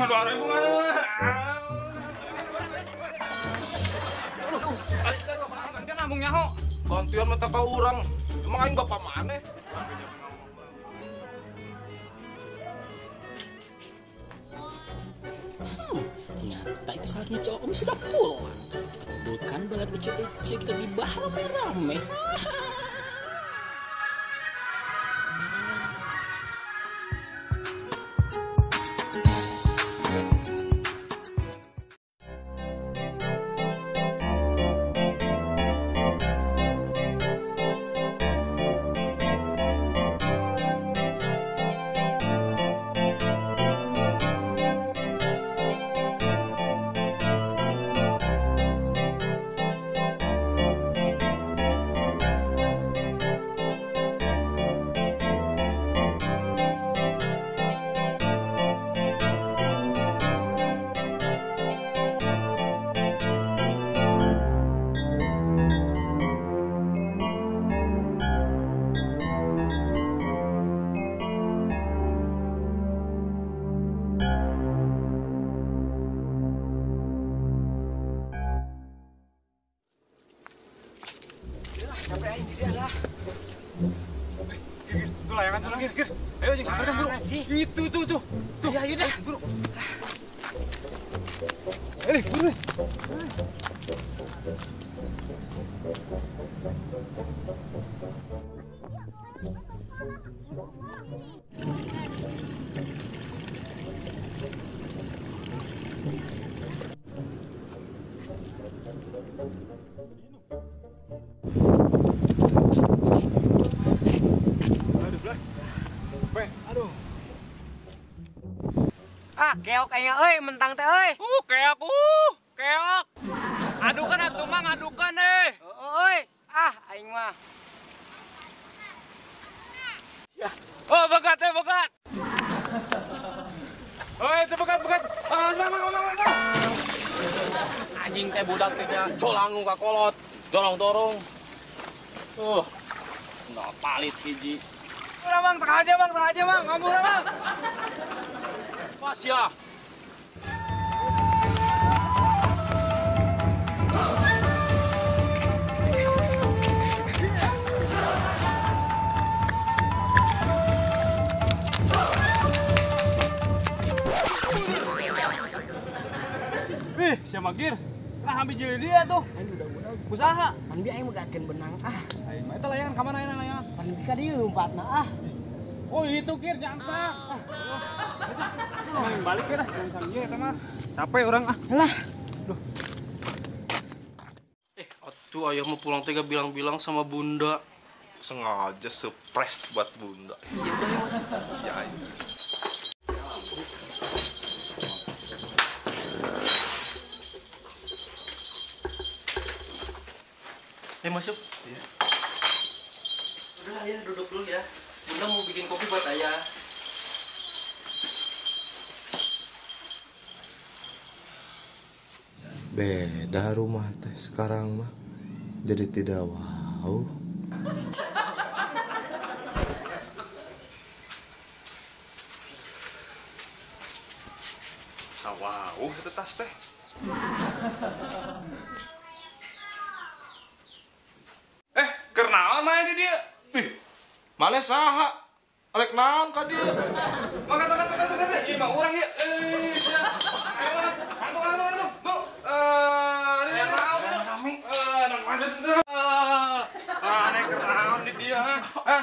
2.000 mah. Gantian ambung nyaho. Gantian mata ka urang. Emang aing bapak maneh? Ternyata itu saatnya cowok om sudah pulang. Kita kumpulkan balad ece-ece, kita gibah rame-rame. Capek aing dia lah. Gir, itu layangan tuh Gir, Gir. Ayo jeung samperin buru. Itu tuh tuh. Tuh. Ya, ayo dah. Buru. Buru. Aduh. Ah, keok aing euy, mentang teh euy. Keok keok. Adukan atuh mang, adukan euy. Euy, ah aing mah. Ya. Oh, begat teh, begat. Oh, itu begat, begat. Ah, mang, mang, mang, mang. Anjing teh budak teh nya colangu ka kolot, dorong-dorong. Nah, palit hiji. Udah bang, tengah aja bang, tengah aja bang, ngambur bang. Pas ya. Ih, siapa Gir? Lah ambil jeli dia tuh. Usaha. Pan bi aing megatkeun benang ah. Aing mah eta layangan ka mana ayeuna layangan? Pan bi ka dieu lompatna ah. Oh itu Gir nyangsang. Ah. Aing balik we dah nyangsang ieu eta mah. Capek urang ah. Lah. Duh. Atuh ayah mau pulang teh gak bilang-bilang sama bunda. Sengaja surprise buat bunda. Ya udah ya masuk. Ya ayo. Masuk. Iya. Udah ayah duduk dulu ya. Bunda mau bikin kopi buat ayah. Beda rumah teh sekarang mah. Jadi tidak wow. Sawau itu tas teh. Kernaon mah di dia? Ih, mana saha? Arek naon ka dia? Mangkat, mangkat, mangkat, mangkat. Ieu mah urang ieu. Sia. Ayo mangkat. Antung, antung, antung. Bu. Ini naon ieu? Rame. Nang manjat. Ah, nek kernaon di dia, ha?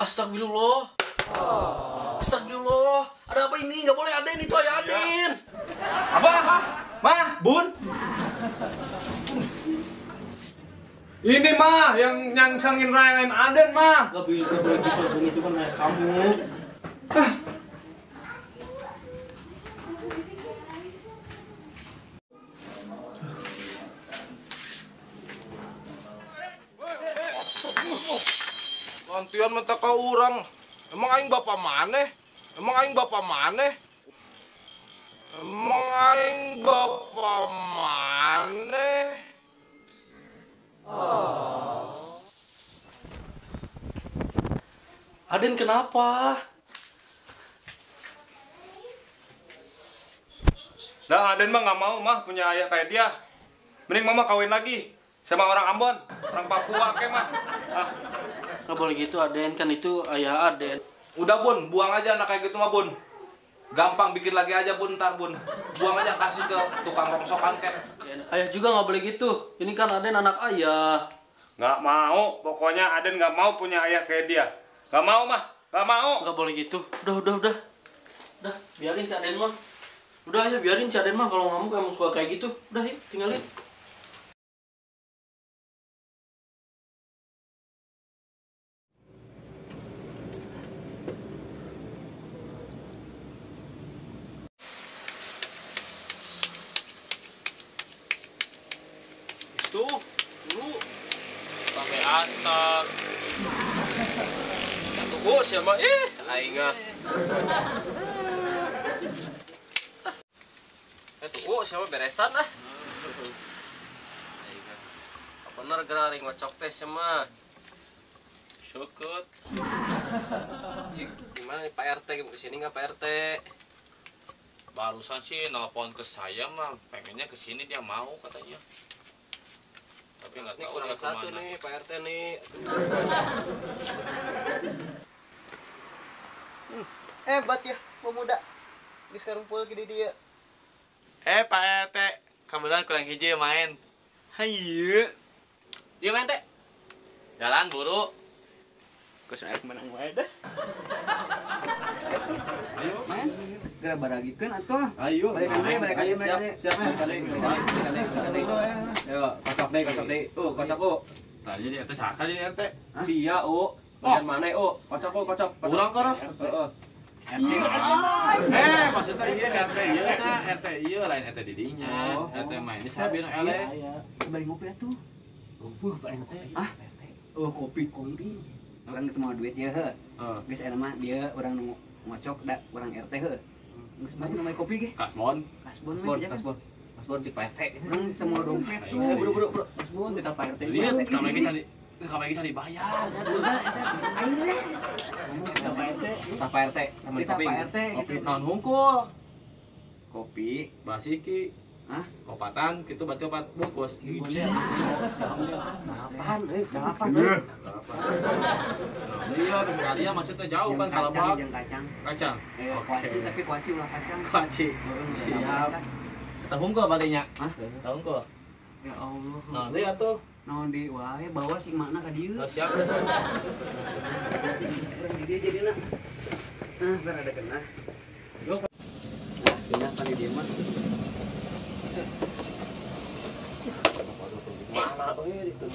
Astagfirullah. Astagfirullah. Ada apa ini? Nggak boleh Aden, itu ayah Aden. Abah, Mah, Bun. Ini mah yang nyangsangin layangan Aden mah. Nggak boleh gitu, Bun, itu kan ayah kamu. Ah. Gantian mata ka urang. Emang aing bapak maneh? Emang aing bapak maneh? Emang aing bapak maneh? Oh. Aden kenapa? Nah, Aden mah nggak mau mah punya ayah kayak dia. Mending mama kawin lagi sama orang Ambon, orang Papua kayak mah. Ah. Nggak boleh gitu Aden, kan itu ayah Aden. Udah Bun, buang aja anak kayak gitu mah Bun. Gampang bikin lagi aja Bun, ntar Bun. Buang aja kasih ke tukang rongsokan kayak. Ayah juga nggak boleh gitu. Ini kan Aden anak ayah. Nggak mau, pokoknya Aden nggak mau punya ayah kayak dia. Nggak mau mah, nggak mau. Nggak boleh gitu. Udah. Udah, biarin si Aden mah. Udah ya, biarin si Aden mah kalau ngamuk emang suka kayak gitu. Udah yuk, tinggalin. Itu dulu sampai asap. Tunggu siapa? Ih, aing ah. Tuh, siapa beresan ah? Bener gerak ring ngocok teh sama. Syukur. Gimana nih Pak RT kesini nggak Pak RT? Barusan sih nelpon ke saya mah, pengennya kesini dia mau katanya. Tapi nggak tahu kurang dia satu kemana. Nih Pak RT nih. Hebat ya pemuda. Geus karumpul gede dia. Pak RT, kebetulan kurang hiji main. Hayu. Dia main teh. Jalan buru. Geus arek menang wae dah. Ayo main. Geura baragikeun atuh. Ayo, balik aja, siap, siap, balik. Ayo, kocok deh. Oh, kocok, oh. Tadi jadi RT saka jadi RT. Sia, oh. Bagian mana, oh? Kocok, oh, kocok. Urang korang. Heeh. Maksudnya iya RT ieu tah, RT ieu lain RT didinya. RT main sabi nu eleh. Bari ngopi atuh. Eueuh Pak RT. Ah, oh kopi. Urang teu mau duit ieu heuh. Geus aya mah dieu urang nu ngocok da urang RT heuh. Geus mah nu kopi ge. Kasbon. Kasbon. Kasbon cik Pak RT. Urang semua dompet tuh. Bro. Kasbon kita Pak RT. Iya, kamar lagi cari bayar. Aing deh. Pak RT, Kita Pak RT kopi non hungkul. Kopi basiki. Hah? Kopatan gitu berarti opat bungkus. Hiji. Delapan, delapan. Iya, terus kali ya maksudnya jauh kan kalau bak. Kacang. Kacang. Kuaci tapi kuaci ulah kacang. Kuaci. Siap. Kita hungkul baliknya. Hah? Kita hungkul. Ya Allah. Nah, lihat tuh. Naon di wae bawa si makna ka dieu. Oh, siap. Urang di dieu jadina. Nah, biar ada kena. Nah, kena kan di dieu mah. Mana euy di teu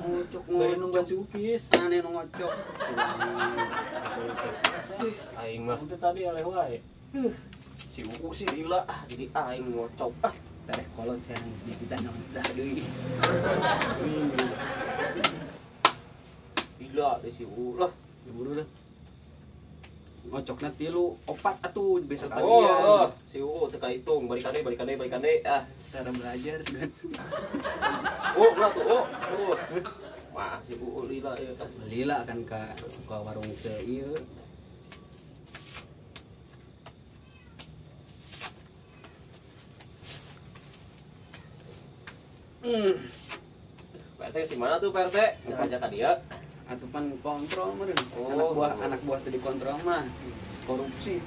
Ngocok dari nungguan si Upis. Aneh nu ngocok. Aing mah itu tadi eleh wae. Si Uku sih gila, jadi aing ngocok. Ah, tareh kolot saya nangis di kita naon dah deui. Gila deh si Uku lah, diburu dah. Ngocokna 3, 4 atuh besok pagi. Oh, si Uku teu kahitung, balikan deui ah. Cara belajar sudah. Oh, ulah tuh, oh. Wah, si Uku lila ieu. Lila kan ka warung ce ieu. Pak RT si mana tuh Pak RT? Ngajak ka dia. Atuh pan kontrol meureun. Oh. Anak buah teu dikontrol mah korupsi.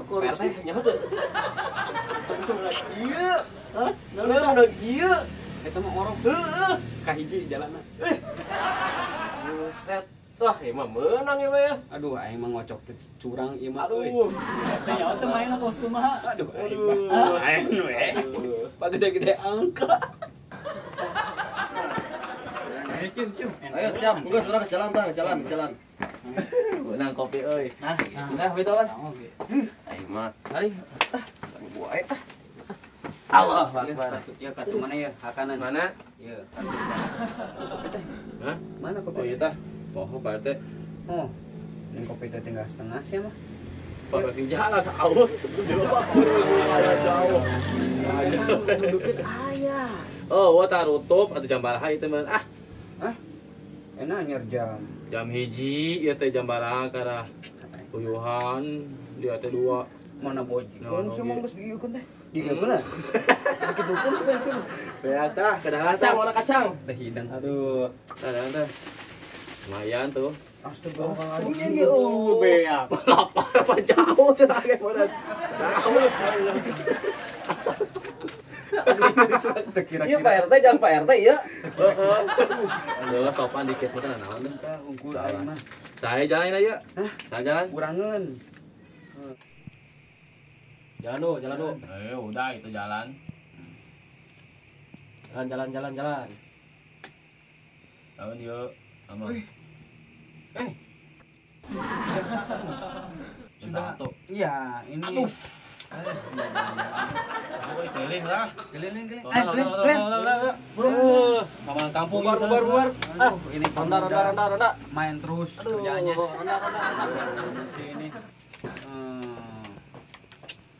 Korupsi nyaho teu? Ieu. Hah? Naon ieu? Eta mah orok. Heeh. Kahiji jalanna. Buset. Wah, ieu mah meunang ieu mah ya. Aduh, aing mah ngocok teh curang ieu mah. Aduh. Teh nyaho teh main kos kumaha. Aduh, aing we. Pagede-gede angka. Ayo cium cium. Ayo siap, geus urang jalan tah, jalan, jalan. Menang kopi euy. Nah, nah, beta Mas. Aing mah. Aing. Wae ah. Allah Akbar. Ya kartu mana ya? Hakanan. Mana? Iya, kartu. Kopi teh. Hah? Mana kopi? Oh iya tah. Poho Pak RT. Oh. Ini kopi teh tinggal setengah sih mah. Pak jalan aus. Jauh. Duduknya ayah. Oh, wah tarutup atuh jam baraha ieu teh meureun ah. Hah? Enak anyar jam. Jam 1 ieu teh jam baraha karah. Uyuhan dia teh 2. Mana bojong semua geus diieukeun teh. Diieukeun lah. Kitu pun supaya sih. Beak tah, kadaharan Kacang, warna kacang. Teh hidang aduh. Tah teh. Lumayan tuh. Astagfirullahaladzim. Oh, beak. Lapar apa jauh tuh lagi meureun. Jauh. Iya Pak RT, jangan Pak RT iya. Heeh. Aduh, sopan dikit mah naon deh. Tah unggul aing mah. Saya jalan aja. Hah? Saya jalan. Kurangeun. Jalan dulu, jalan dulu. Udah itu jalan. Jalan, jalan, jalan, jalan. Tahun yuk, sama. Sudah. Iya, ini. Aduh. Keliling lah. Keliling, keliling. Keliling. Buru. Paman kampung Bubar, bubar, bubar. Ah, ini ronda, ronda, ronda, ronda. Main terus kerjaannya. Ronda, ronda, ronda. Sini.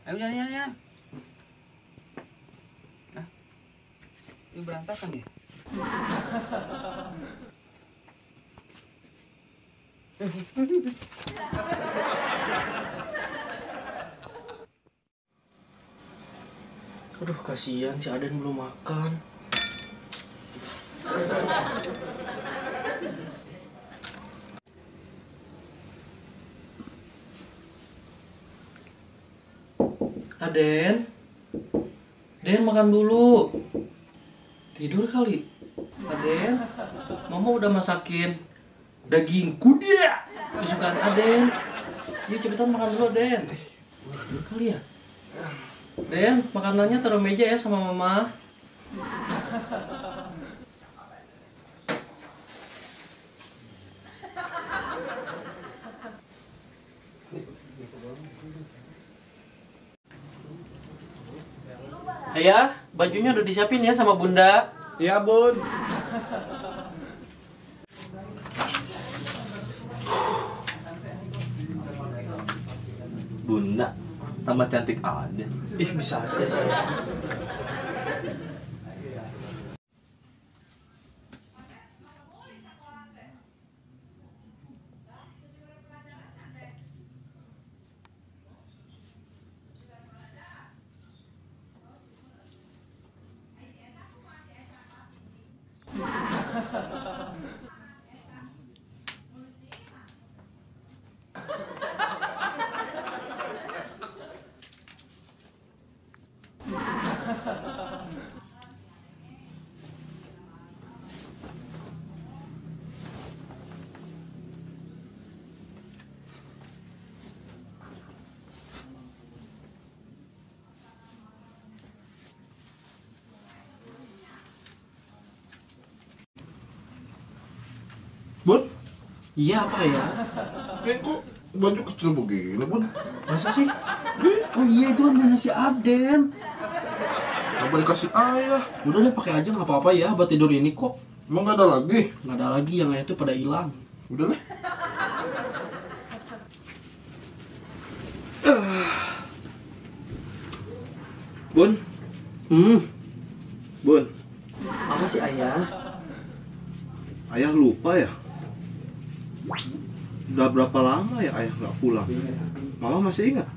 Ayo jalan, jalan, jalan. Nah, ini berantakan ya? Aduh, kasihan si Aden belum makan. Aden, Den makan dulu. Tidur kali. Aden, Mama udah masakin daging kuda kesukaan Aden. Yuk cepetan makan dulu, Den. Tidur kali ya. Den, makanannya taruh meja ya sama Mama. Ayah, bajunya udah disiapin ya sama Bunda. Iya, Bun. Bunda, tambah cantik aja. Ih, bisa aja saya. Bun? Iya, apa ya? Ini kok baju kecil begini, Bun? Masa sih? Oh iya, itu kan punya si Aden. Apa dikasih ayah? Udah deh, pakai aja nggak apa-apa ya, buat tidur ini kok. Emang nggak ada lagi? Nggak ada lagi, yang ayah tuh pada hilang. Udah deh. Bun? Bun? Apa sih ayah? Ayah lupa ya? Udah berapa lama ya ayah nggak pulang? Mama masih ingat?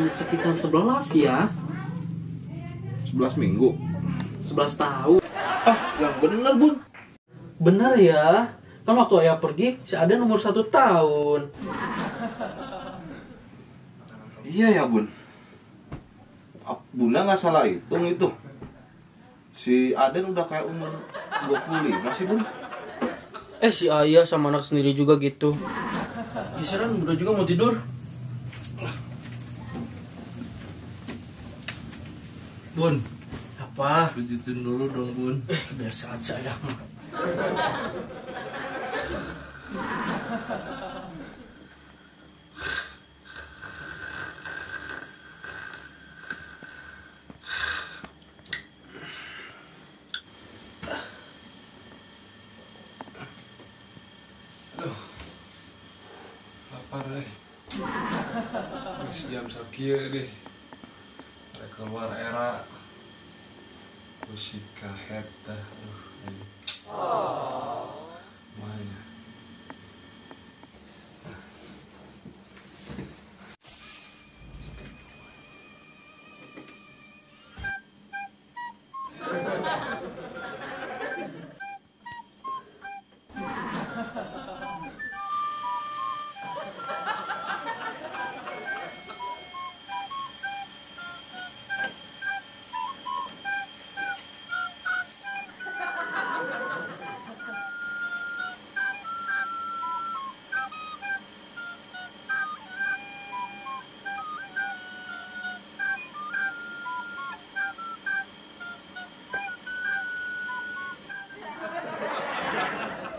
Sekitar 11 ya. 11 minggu? 11 tahun. Ah, yang bener, Bun. Bener ya. Kan waktu ayah pergi, si Aden umur 1 tahun. Iya ya, Bun. Bunda nggak salah hitung itu. Si Aden udah kayak umur 25 sih, Bun. Si ayah sama anak sendiri juga gitu. Geseran udah juga mau tidur. Bun. Apa? Pijitin dulu dong, Bun. Biasa aja ya. Aduh, lapar deh. Wis jam sakieu deh. Rek keluar era. Musika head dah. Aduh. Mana?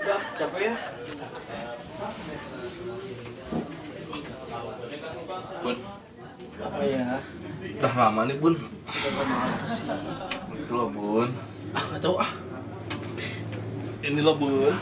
Udah, capek ya? Bun. Apa ya? Udah lama nih, Bun. Udah lama apa sih? Itu loh, Bun. Ah, nggak tahu ah. Ini loh, Bun.